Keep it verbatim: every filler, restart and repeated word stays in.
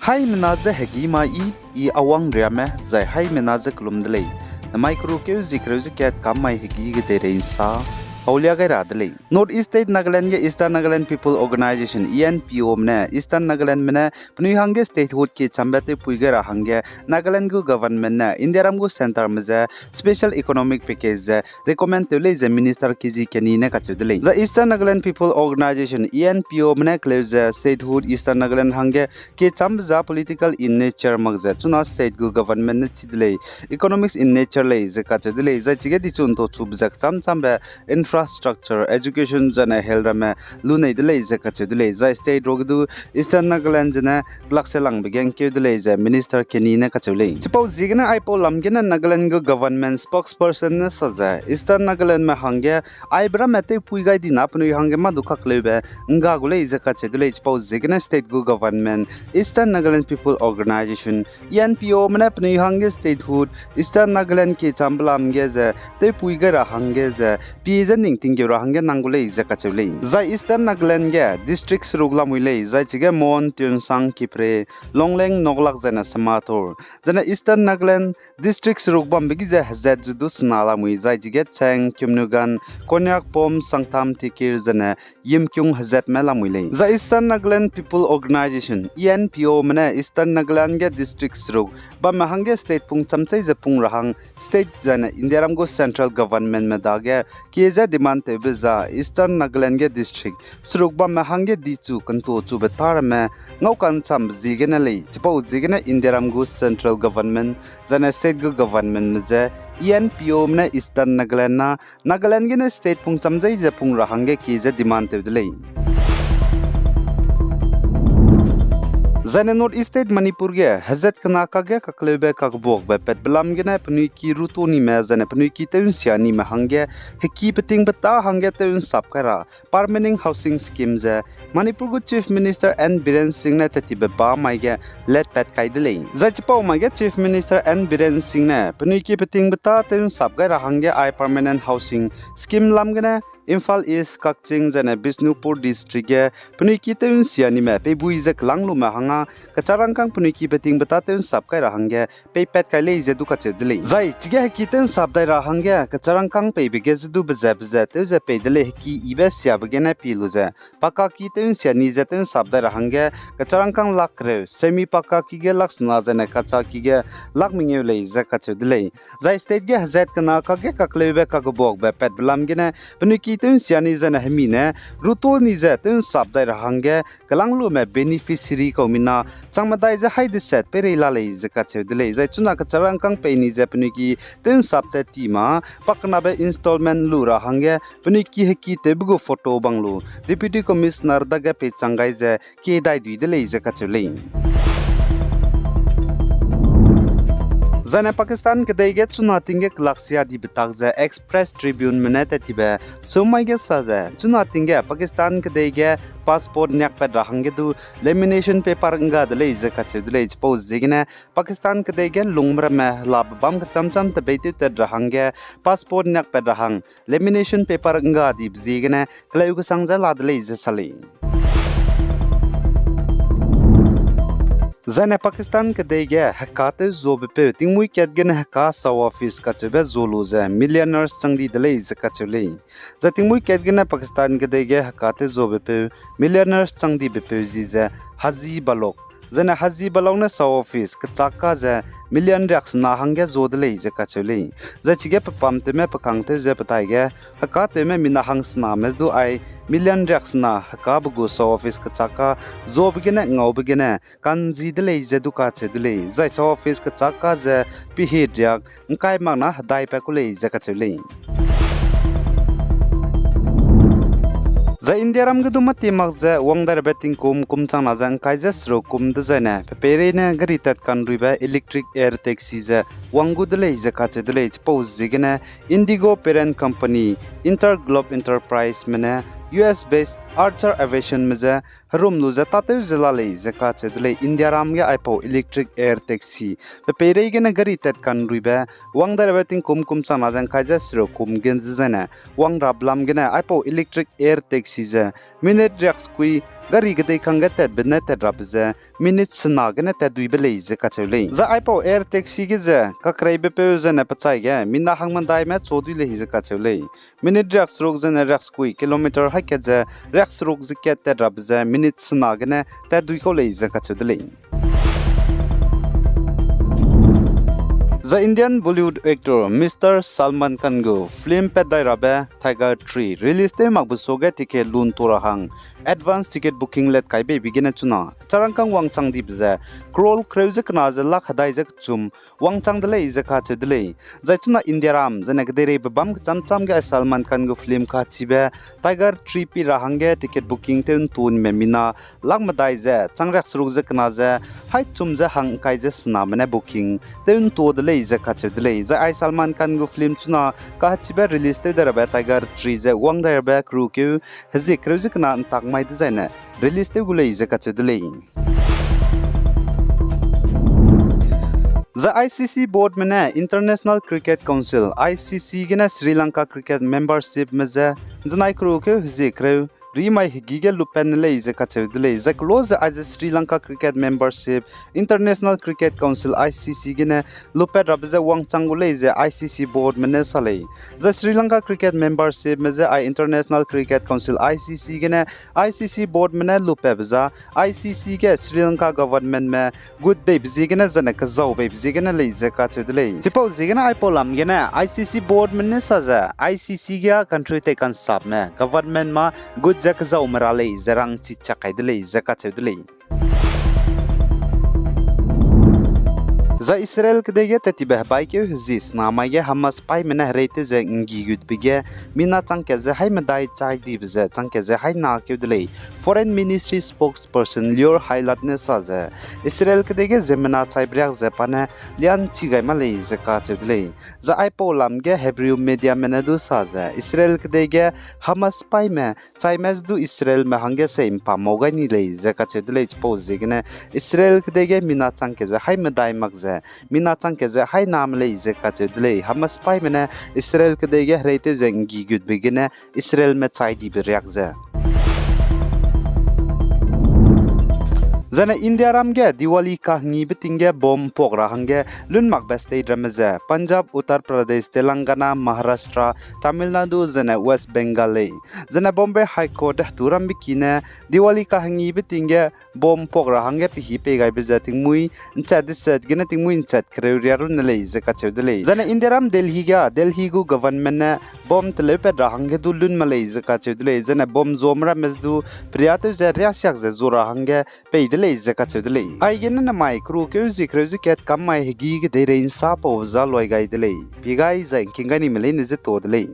Haimena ze hegî mai, i awang riame zai haimena ze kelum de lei. Namai keru keu zie kereu ze kat kam mai hegî kedeirei nsa paulia gai ra de lei. North East State Nagaland ge Eastern Nagaland People Organisation, E N P Ome ne Eastern Nagalandme ne penui hangge statehood kechâmbe tewpui gai ra hangge Nagaland gu government ne Indiaram gu centreme je special economic package ze recommend tew lei ze Minister K G Kenny ne kacheu de lei. Zai Eastern Nagaland People Organisation, E N P Ome ne keleu ze statehood Eastern Nagaland hangge kechâmbe za political in nature mak ze chuna state gu government ne chi de lei, economics in nature lei ze kacheu de lei. Zai chige dichu ntau chube ze kechâm châmbe infrastructure, education zane health ramme lunei de lei ze kacheu de lei. Zai state ruage du Eastern Nagaland zene kelakselangbe ge ngkeu de lei ze Minister Kenny ne kacheu lei. Chipau ziegene aipau lam gene Nagaland gu government spokesperson ne sa ze Eastern Nagalandme hangge aibe ramme tewpui gai dina penui hangge mâ du kakleube ngga gu lei ze kacheu de lei. Chipau ziegene state gu government, Eastern Nagaland People Organisation, E N P Ome ne penui hangge statehood Eastern Nagaland kechâmbe lam ge ze tewpui gai ra hangge ze pie ze ning tingkeu ra hangge nang gu lei ze kacheu lei. Zai Eastern Nagaland ge district seruk lamui lei, zai chige Mon, Tuensang, Kiphire, Longleng, Noklak zane Sematur. Zane Eastern Nagaland district seruk bambe ge ze hezat ze du sena lamui, zai chige Cheng, Kiamnugan, Konyak, Pom, Sangtam, Tikir zane Yimkiung hezatme lamui lei. Zai Eastern Nagaland People Organisation, E N P Ome ne Eastern Nagaland ge district seruk bamme hangge state pung chamchei ze pung ra hang state zane Indiaram gu central governmentme dage kie ze demand tewbe za Eastern Nagaland ge district seruk bamme hangge dichu kentau chube ta ramme ngau ka'nchâmbe ziegene lei. Chipau ziegene Indiaram gu central government zane state gu governmentme je E N P Ome ne Eastern Nagaland na Nagaland gene state pung chamchei ze pung ra hangge kie ze demand tew de lei. Zaine North East State Manipur ge hezat kena kakge kakleube kakbuakbe patbe lam gene penui ki rutu nime zaine penui ki tew nsia nime hangge heki petingbe ta hangge tew nsap kai ra permanent housing scheme ze Manipur gu Chief Minister N Biren Singh ne tettibe ba mai ge letpat kai de lei. Zai chipau mai ge Chief Minister N Biren Singh ne penui ki petingbe ta tew nsap gai ra hangge ai permanent housing scheme lam gene Imphal East, Kakching zaine Bishnupur District ge penui ki tew nsia nime peibui ze kelâng lume hangge kecharangkâng penui ki petingbe ta tew nsap kai ra hangge peipat kai lei ze du kacheu de lei. Zai chige heki tew nsap dai ra hangge kecharangkâng peibe ge ze du beze beze tew ze pei de lei, heki yibe siabe gene pie lu ze pakka ki tew nsia ni ze tew nsap dai ra hangge kecharangkâng lak kereu, semi pakka ki ge lak sena zaine kacha ki ge lak mengeu lei ze kacheu de lei. Zai state ge hezat kena kakge kakleube kakbuakbe patbe lam gene penui ki tew nsia ni zaine hemi ne rutu ni ze tew nsap dai ra hangge kelâng lume beneficiary kau mina chang medai ze hai deset peirei la lei ze kacheu de lei. Zai chuna kecharangkâng pei ni ze penui ki tew nsap tat ti ma pakenabe installment lu ra hangge penui ki heki tewbe gu photo bang lu Deputy Commissioner dage peichang gai ze kie dai dui de lei ze kacheu lei. Zaine Pakistan kedei ge chuna ting ge kelaksia dibe tak ze Express Tribuneme ne tettibe sumai ge sa ze chuna ting ge Pakistan kedei ge passport niakpat ra hangge du lamination paper ngga de lei ze kacheu de lei. Chipau ziegene Pakistan kedei ge lungme ramme helabe bam kecham cham tebeitew tat ra hangge passport niakpat ra hang lamination paper ngga dibe ziegene keleu kesang ze la de lei ze sa lei. Zaine Pakistan kedei ge heka tew zuabepeu tingmuî kat gene heka Sawa Office kacheube zu lu ze millionaires chang di de lei ze kacheu lei. Zai tingmuî kat gene Pakistan kedei ge heka tew zuabepeu millionaires chang dibepeu zi ze Haji Balok. Zaine Haji Balok ne Sawa Office kechâk ka ze million riaksena hangge zu de lei ze kacheu lei. Zai chige pepam tewme pekang tew ze petai ge heka tewme mina hangsename du ai million riaksena hekabe gu Sawa Office kechâk ka zuabe gene ngaube gene kanzi de lei ze du kacheu de lei. Zai Sawa Office kechâk ka ze pehit riak ngkai makna hedai pa ku lei ze kacheu lei. Zai Indiaram ge du mâtie mak ze wang dai rabe tingkum kum changna ze ngkai ze seruk kum dezaine pe peireine gari tat kanruibe electric air taxi ze wang gu de lei ze kacheu de lei. Chipau ziegene Indigo parent company Interglobe Enterpriseme ne U S based Archer Aviationme je herum lu ze tâtew ze la lei ze kacheu de lei. Indiaram ge aipau electric air taxi pe peirei gene gari tat kanruibe wang dai rabe tingkum kum changna ze ngkai ze seruk kum gen dezaine wang rabe lam gene aipau electric air taxi ze minute riaksekui gari kedei kangge tatbe ne tat rabe ze minute sena gene tatduibe lei ze kacheu lei. Zai aipau air taxi ge ze kakreibepeu zene pechai ge mina hangmedaime chu dui lei ze kacheu lei. Minute riakseruk zene riaksekui kilometer haî kat ze riakseruk ze kat tat rabe ze minute sena gene tatdui kau lei ze kacheu de lei. Zai Indian Bollywood actor Mister Salman Khan gu film pat dai rabe Tiger three release tew makbe suage ticket luntua ra hang advance ticket booking let kai beibe gene chuna charangkâng wangchang dibe ze crore kereu ze kena ze lakh hedai ze kechum wangchang de lei ze kacheu de lei. Zai chuna Indiaram zene kedeireibe bam kechamcham ge ai Salman Khan gu film kachibe Tiger three pi ra hangge ticket booking tew ntua nime mina lakh medai ze chang riakseruk ze kena ze haî chum ze hang ngkai ze sename ne booking tew ntua de lei ze kacheu de lei. Zai ai Salman Khan gu film chuna kachibe release tew dai rabe Tiger three ze wang dai rabe kerukeu hezie kereu ze kena ntak mai dezaine release tew gu lei ze kacheu de lei. Zai I C C boardme ne International Cricket Council, I C C gene Sri Lanka cricket membershipme je nzenai kerukeu hezie kereu rimai hegî ge lupat ne lei ze kacheu de lei. Zai kelo ze aize Sri Lanka cricket membership, International Cricket Council, I C C gene lupat rabe je wangchang gu lei ze I C C boardme ne sa lei. Zai Sri Lanka cricket membershipme je ai International Cricket Council, I C C gene I C C boardme ne lupatbe za I C C ge Sri Lanka governmentme gut beibe ziegene zene kezau beibe ziegene lei ze kacheu de lei. Chipau ziegene aipau lam gene I C C boardme ne sa ze I C C ge country tei kansapme government ma gut ze kezaume ra lei ze rangchi chak kai de lei ze kacheu de lei. Zai Israel kedei ge tattibe hebaikeu hezie sena mai ge Hamas paîme ne hereitew ze nggi gutbe ge mina chang kat ze haî medai chai dibe ze chang kat ze haî na keu de lei. Foreign Ministry spokesperson Lior Hailat ne sa ze, Israel kedei ge ziemmena chaibe riak ze pa ne lianchi gai ma lei ze kacheu de lei. Zai aipau lam ge Hebrew mediame ne du sa ze, Israel kedei ge Hamas paîme chaime du Israelme hangge se mpa mau gai ni lei ze kacheu de lei. Chipau ziegene Israel kedei ge mina chang kat ze haî medai mak ze mina chang kat ze haî name lei ze kacheu de lei. Hamas paîme ne Israel kedei ge hereitew ze nggi gutbe gene Israelme chai dibe riak ze Zane Indiaram ge Diwali kahengibe ting ge bom mpuak ra hangge lun makbe state ramme ze Punjab, Uttar Pradesh, Telangana, Maharashtra, Tamil Nadu, zane West Bengal lei. Zane Bombay High Court de hetu rambe ki ne Diwali kahengibe ting ge bom mpuak ra hangge pehî pei gaibe ze tingmuî nchat deset gene tingmuî nchat kereu riarunne lei ze kacheu de lei. Zane Indiaram Delhi ga Delhi gu government ne bom teleupat ra hangge du lun ma lei ze kacheu de lei. Zane bom zuame ramme du periatew ze riasiak ze zu ra hangge pei de lei ze kacheu de lei. Aigene namai kerukeu zie kereu ze kat kam mai hegî kedeirei nsa pau za luai gai de lei. Pie gai zai ngking gai nime leine ze ta de lei.